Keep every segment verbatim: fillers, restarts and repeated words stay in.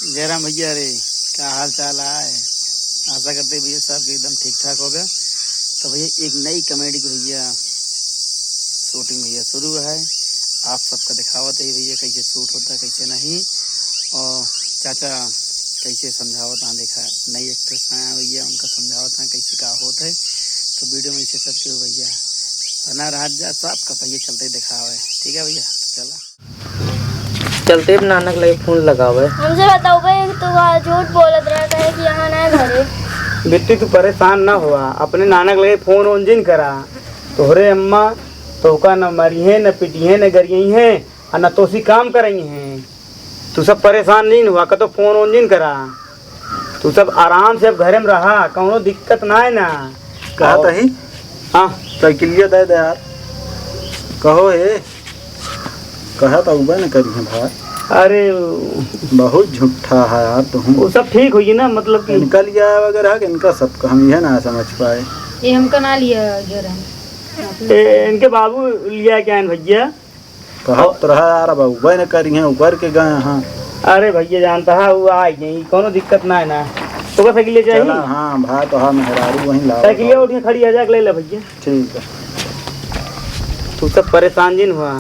जयराम भैया रे, का हाल चाल आय? आशा करते भैया सबके एकदम ठीक ठाक होगा। तो भैया एक नई comedy की भैया shooting भैया शुरू है, आप सबका दिखावत है भैया कैसे shoot होता है कैसे नहीं, और चाचा कैसे समझावत हैं, देखा नई actress हैं भैया उनका समझावत हैं कैसे का होत है। तो video में इसे सबके भैया बना रहा जा, सबका भैया चलते दिखावे, ठीक है भैया, तो चला। चलते अब नाना के लगे फोन लगावे। हमसे बताओ बे, तू आज झूठ बोलत रहा, कहे कि यहाँ ना घरे। बिट्टी, तू परेशान ना हुआ, अपने नाना के लगे फोन ओन जिन करा। तोहरे अम्मा तोहका न मरिहे, न पिटिहे, न गरियइहे, और न तोसी काम करइहे। तू सब परेशान नहीं हुआ, कतो फोन ओन जिन करा। तू सब आराम से अब घरे में रहा, कौनो दिक्कत ना है ना। कहा और तही? हाँ। साइकिलिया दे दे यार। कहो हे। कहा तो उबे न करी है भाई। अरे, बहुत झूठा है यार तुम। वो सब ठीक होई ना, मतलब कि इनका लिया वगैरह कि इनका सब हम यह ना समझ पाए। ये हमका ना लिया गया रहा। ए, इनके बाबू लिया क्या है भैया? कहा और तो रहा यार, अब उबे न करी है, उबर के गए हैं। अरे भैया जानता है वो आई नहीं, कोनो दिक्कत ना है ना। तो बस साइकिल ले जाइए। चला, हाँ भाई, तो हाँ मेहरारू वहीं लाओ। साइकिल उठ के खड़ी है, जाके ले ले भैया। ठीक है। तू सब परेशान जिन हुआ।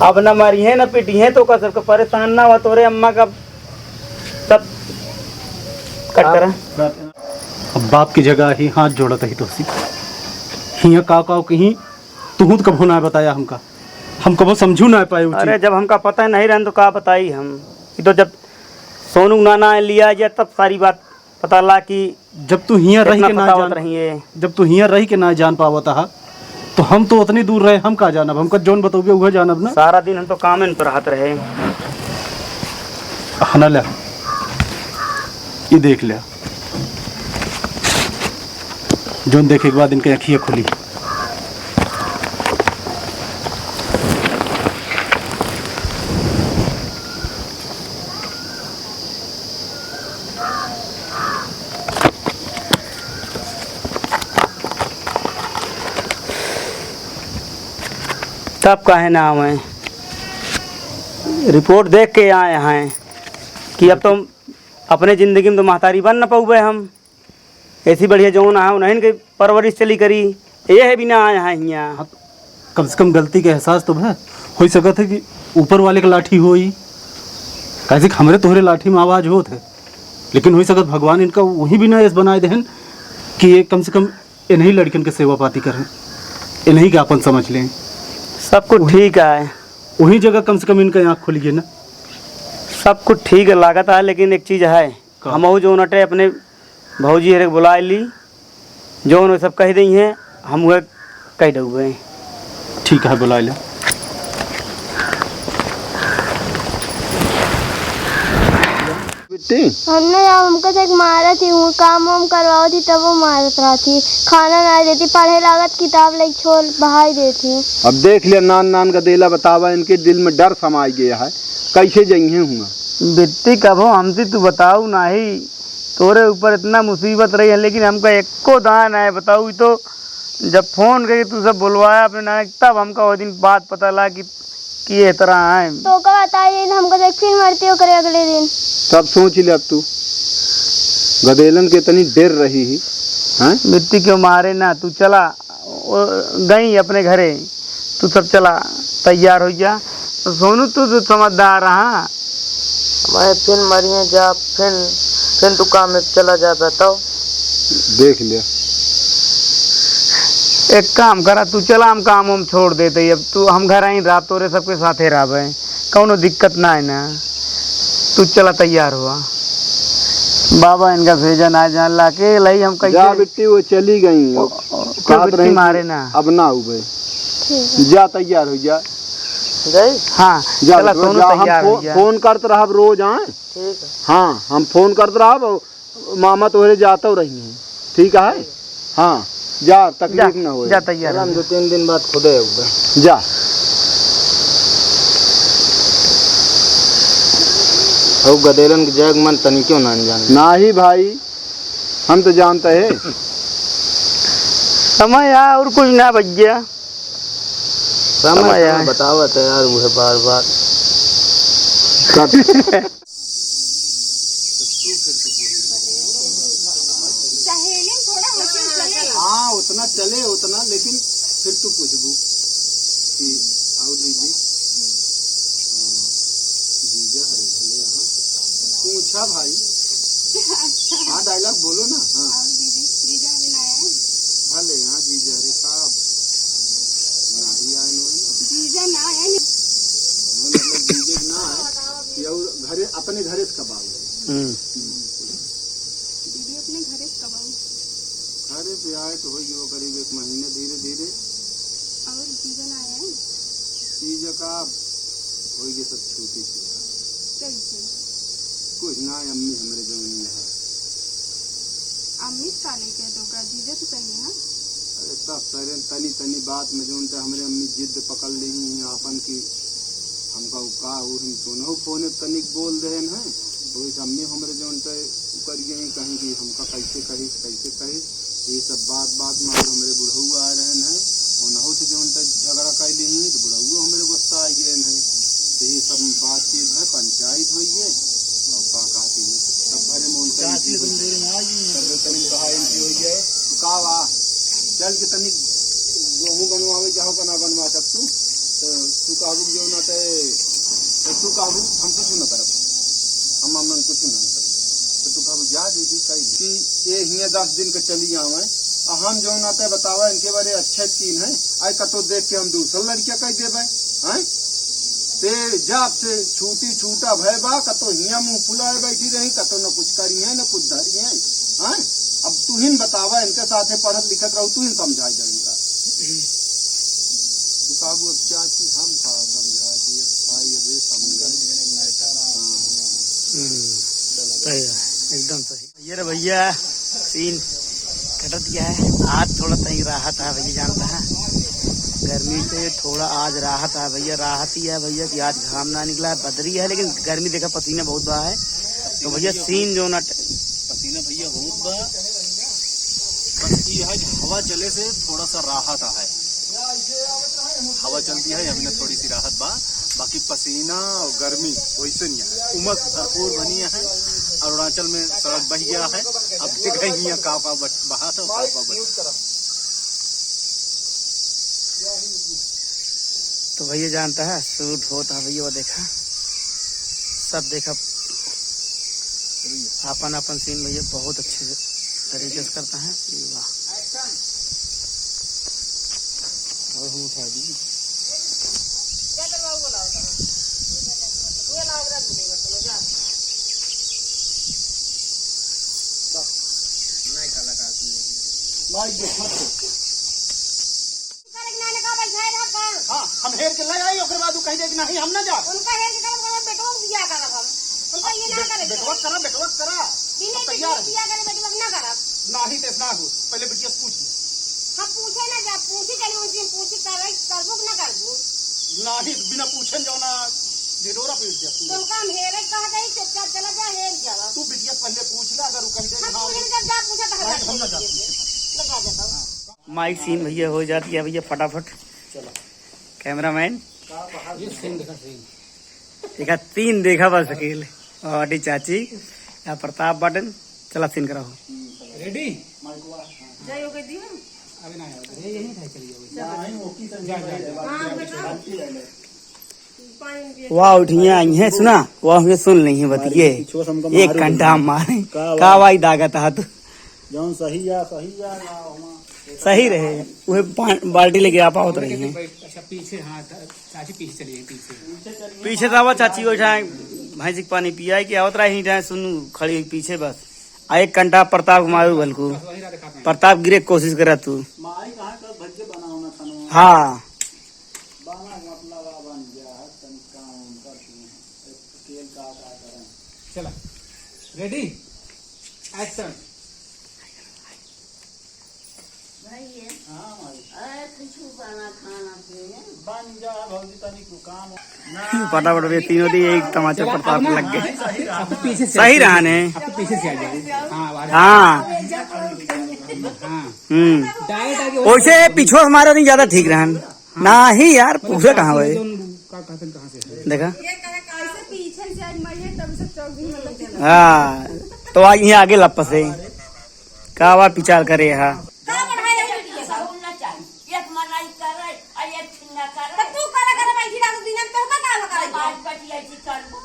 अब ना मारी है ना पीटी है, तो का सबका परेशान ना हुआ, तोरे अम्मा का सब कट करा। अब बाप की जगह ही हाथ जोड़त ही तोसी। हियाँ काव काव कहीं, तुहूँ तो कबो ना बताया हमका, हम कबो समझू ना पाए उ चीज। अरे जब हमका पता नहीं रहन तो का बताई हम। ये तो जब सोनू नाना लिया गया तब सारी बात पता ला कि जब तू हियाँ रही इतना के ना फसावत जान, रही है। जब तू हियाँ रही के ना जान पावत हा, तो हम तो उतनी दूर रहे, हम का जानब? हमका जौन बतौबे उहे जानब ना। सारा दिन हम तो कामेन पर रहत रहे। हना ले, ई देख ले, जौन देखे के बाद इनके अखिया खुली। तब काहे ना आवे? रिपोर्ट देख के आए हैं कि अब तो अपने जिंदगी में तो महतारी बन न पउबे हम। ऐसी बढ़िया जौन आए उन्हीं के परवरिश चली करी, ये है बिना आए हैं हियाँ। हाँ, तो कम से कम गलती के एहसास तो है। हो सकत है कि ऊपर वाले के लाठी होई, कैसे कि हमरे तोहरे लाठी में आवाज होत है, लेकिन हो सकत भगवान इनका वही बिना ऐस बनाए देहन कि ये कम से कम इन्हीं लड़कन के सेवा पाती करें, इन्हीं के आपन समझ लें। सब कुछ वही, ठीक है। वही जगह कम से कम इनका आँख खुल गई ना। सब कुछ ठीक है, लागत है, लेकिन एक चीज है, का? हमहू जौन अटे अपने भौजी हरे के बुलाए ली, जौन वो सब कह दई हैं, हम वह कह डउबे। ठीक है, बुलाए ले। बिट्टी। हमने जब हमका जब मारत ही, वो काम वाम करवावत ही, तब वो मारत रहत ही, खाना ना देती, पढ़े लागत, किताब लई छोड़ बहाई देती। अब देख लिया, नान नान का देला बतावा, इनके दिल में डर समाई गया है, कैसे जइहे हुआ। बिट्टी, कबो हमसे तू बताऊ नाही, तोरे ऊपर इतना मुसीबत रही है, लेकिन हमका एको दान है बताऊ। ई तो जब फोन करके तू सब बुलवाया अपने नाना के, तब हमका वो दिन बात पता लगा कि, कि ये तरह है। तो का बताई, हमका देख फिर मरती ओकरे अगले दिन। तब सोच ले अब तू, गदेलन के इतनी डर रही ही, हैं? बिट्टी के मारे ना, तू चला, ओ, गई अपने घरे, तू सब चला, तैयार हो जा। तो सोनू, तू तो समझदार रहा। मैं फिर मरिए जा, फिर, फिर तू काम में चला जा, बताओ। देख लिया। एक काम करा, तू चला, हम काम वाम छोड़ देते ही। अब तू, हम घर आई रहा, तोरे सबके साथे रहबे, कौनो दिक्कत ना है ना। तू चला, तैयार हुआ। बाबा इनका भेजा ना जान ला के लई हम कैसे जा बिट्टी, वो चली गई। ओ, ओ, क्यों कहत बिट्टी रही मारे कि ना? अब ना हुए। ठीक है। जा, तैयार हो जा। गई? हाँ, जा चला, बिट्टी, सोनू जा, हम तैयार फो-, हो जा। फोन करत रहब रोज, हाँ? ठीक है। हाँ, हम फोन करत रहब, मामा तोहरे जातो रही हैं, ठीक है? हाँ, जा, तकलीफ जा, न होए। जा, तैयार चला, हो हम जा। दो तीन दिन बाद खुदे आऊँगा। जा। और गदेलन के जाए के मन तनिको ना जान। नाही भाई, हम तो जानते हैं। समय आ, और कुछ ना बच गया। समय समय तो आए। बतावत है यार, उहे बार बार। सहेली में थोड़ा होके चले। हाँ, उतना चले, उतना, लेकिन फिर तू पूछबू कि, "आओ दीदी।" हाँ, जीजा हरे भले यहाँ। पूछा भाई। अच्छा। हाँ, dialogue बोलो ना। हाँ। आओ दीदी, जीजा हरे ना आए। भले यहाँ जीजा हरे साहब। ना ही आए, ना आए। जीजा ना आए। हाँ, मतलब जीजे ना आए। या उ घरे, अपने घरे से कब आओ? हम्म। दीदी अपने घरे से कब आओ? घरे से आए तो हो गयो करीब एक महीने धीरे धीरे। और जीजा ना आया है? जीजा का हो गए सब छूटी छूटा। कैसे? कुछ ना, अम्मी हमरे जौन है। अम्मी से का लेके तो का जीजा तो सही है? अरे सब सरे तनी तनी बात में जौन ते हमरे अम्मी जिद पकड़ ली ही आपन की हमका उ का उ हम सोनहु फोने तनिक बोल देहन है, तो इस अम्मी हमरे जौन ते उ कर गई कहीं कि हमका कैसे कही, कैसे कही। ये सब बात बात में हमरे बुढ़ऊ आ रहे हैं, उनहु से जौन ते झगड़ा कर ली ही, तो बुढ़ऊ हमरे गुस्सा आ गए हैं। तो ये सब बातचीत है, पंचायत हो गए, और का कहती है, सब भरे मोन कर चाची तुम देर में आ गई हैं। सब तनी कहा इनकी हो गए, तो का बा, चल के तनी गेहूं बनवावे जाओ का ना बनवा सकतू, तो तू कहबू जो ना ते, तो तू कहबू हम कुछ ना करब, हम अमन कुछ ना करब, तो तू कहबू जा दीदी कही कि ये हिये दस दिन के चली आवे, आ हम जो ना ते बतावा इनके बारे अच्छे कीन है, आई कतो देख के हम दूसर लड़किया कह देबे, हैं? ते जब से छूटी छूटा भय बा, कतो हिया मुंह फुलाए बैठी रही, कतो न कुछ करी है, न कुछ धरी है, हैं? अब तू ही न बतावा, इनके साथे पढ़त लिखत रहू, तू ही न समझाई जा इनका। तू कहबू, "अब चाची, हम का समझा दिए, भाई, अब ये समझा।" हाँ। हम्म, सही है, एकदम सही। ये रे भैया, सीन कटत गया है। आज थोड़ा तनी राहत है भैया, जानता है गर्मी से थोड़ा आज राहत है भैया। राहत ही है भैया कि आज घाम ना निकला है, बदरी है, लेकिन गर्मी देखा, पसीना बहुत बहा है। तो भैया सीन जो ना ट- पसीना भैया बहुत बा, बस ये है कि हवा चले से थोड़ा सा राहत है। हवा चलती है, अभी ना थोड़ी सी राहत बा, बाकी पसीना और गर्मी वैसे नहीं है, उमस भरपूर बनी है। अरुणाचल में सड़क बह गया है, अब देख रहे हैं का का बच-, बहा था, का का बच- तो भैया जानता है, शूट होता है भैया, वो देखा, सब देखा, आपन आपन सीन भैया बहुत अच्छे तरीके से करता है। ये वाह। और हम उठा दी। करे के ना, ना का बैठाए रह का? हाँ, हम हेर के ले आई, ओकरे बाद उ कह दे कि नहीं, हम ना जा। उनका हेर के करब, करब, बेटवा के बियाह करब हम। उनका ये ना बे-, करे के बेटवा करब। करा, बेटवा करा। बिना तैयार है। बियाह करे, बेटवा के ना करब। नाही, ते ना हो। पहले बिटिया से पूछ ले। हम पूछे ना जा, पूछी चली उनसे, पूछी करे, करबू कि ना करबू? नाही, बिना पूछे जो ना, ढिढोरा पीट दिया तू। तो उनका हम हेरे कहा जाई, चुपचाप चला जा, हेर जावा। तू बिटिया से पहले पूछ ले, अगर उ कह दे कि हम हाँ, पूछे ना जा, जा पूछा तो नहीं, हम ना जा। लगा देता हूँ। हाँ। माइक सीन भैया हो जाती है भैया फटाफट। चलो। कैमरामैन। ये सीन देखा, सीन। देखा, सीन देखा बस अकेले। और अडी चाची, या प्रताप बाटन, चला सीन कराओ। रेडी? जय हो गई दी हम। अबे ना यार, अरे यही था, चलिए, अबे। जा, जा, जा। हाँ, बैठो। वाह, उठिया आई है, सुना, वाह, ये सुन ली है बतिये। एक घंटा मारे। का भाई दागत हाथ। जौन सही या, सही या, या वहाँ सही रहे, उहे पा-, बाल्टी लेके आप आवत रही हैं। अच्छा, पीछे, हाँ, त-, चाची पीछे चली गई, पीछे। पीछे तो आवा चाची, वो जाए भैंस के पानी पियाए के आवत रही, जाए सुन खड़ी हुई पीछे बस। आ एक घंटा प्रताप मारू भलकू, बस वही रात खाते हैं। प्रताप गिरे के कोशिश करा तू। माई कहाँ का भज्जे बनाओ ना खाना। हाँ। बना मतलब आ बन गया है, तनी काम उनका की है। एक तेल का, का करें। चला, रेडी, एक्शन। भैया, हाँ, माई। अरे, कुछ बना खाना पीने। बन जा, भौजी, तनी को काम। फटाफट वे तीनों दी एक तमाचा चला, प्रताप अब ना, लग गए। हाँ, सही रहा। अब पीछे से सही रहा ने। अब पीछे से आ जाओ। हाँ, आवाज। हाँ। हाँ। हम्म। डायरेक्ट आगे वैसे पीछो हमारा नहीं ज्यादा ठीक रहा। हाँ। ना ही यार, मतलब पूछे कहाँ भाई? का कहते हैं, कहाँ से है? देखा? पीछे से आज मरिए तब से चौक दिन में लगे। हाँ, तो आज यहाँ आगे लपसे। का बा विचार करे हा? का बढ़ाई है बिटिया सब? सब ना चाहिए। एक मनाई करे, और एक छिंगा करे। तो तू करे करे बैठी रहू दिन में, तो का काम करे? बात पटिया जी करबू।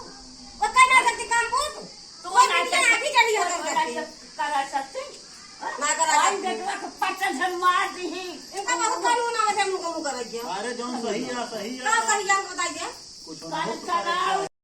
वो कहना सकती काम को तू। तू वो ना बिटिया कर आधी चली हो तू ना सकती। करा सकती। ना करा हम सकती। बेटवा के पट्टा से मार दीही। इनका बहुत कानून आवे थे, मुँह को मुँह करे जे। अरे जौन सही है, सही है। का सही है, हमको बताइए। कुछ ना हो।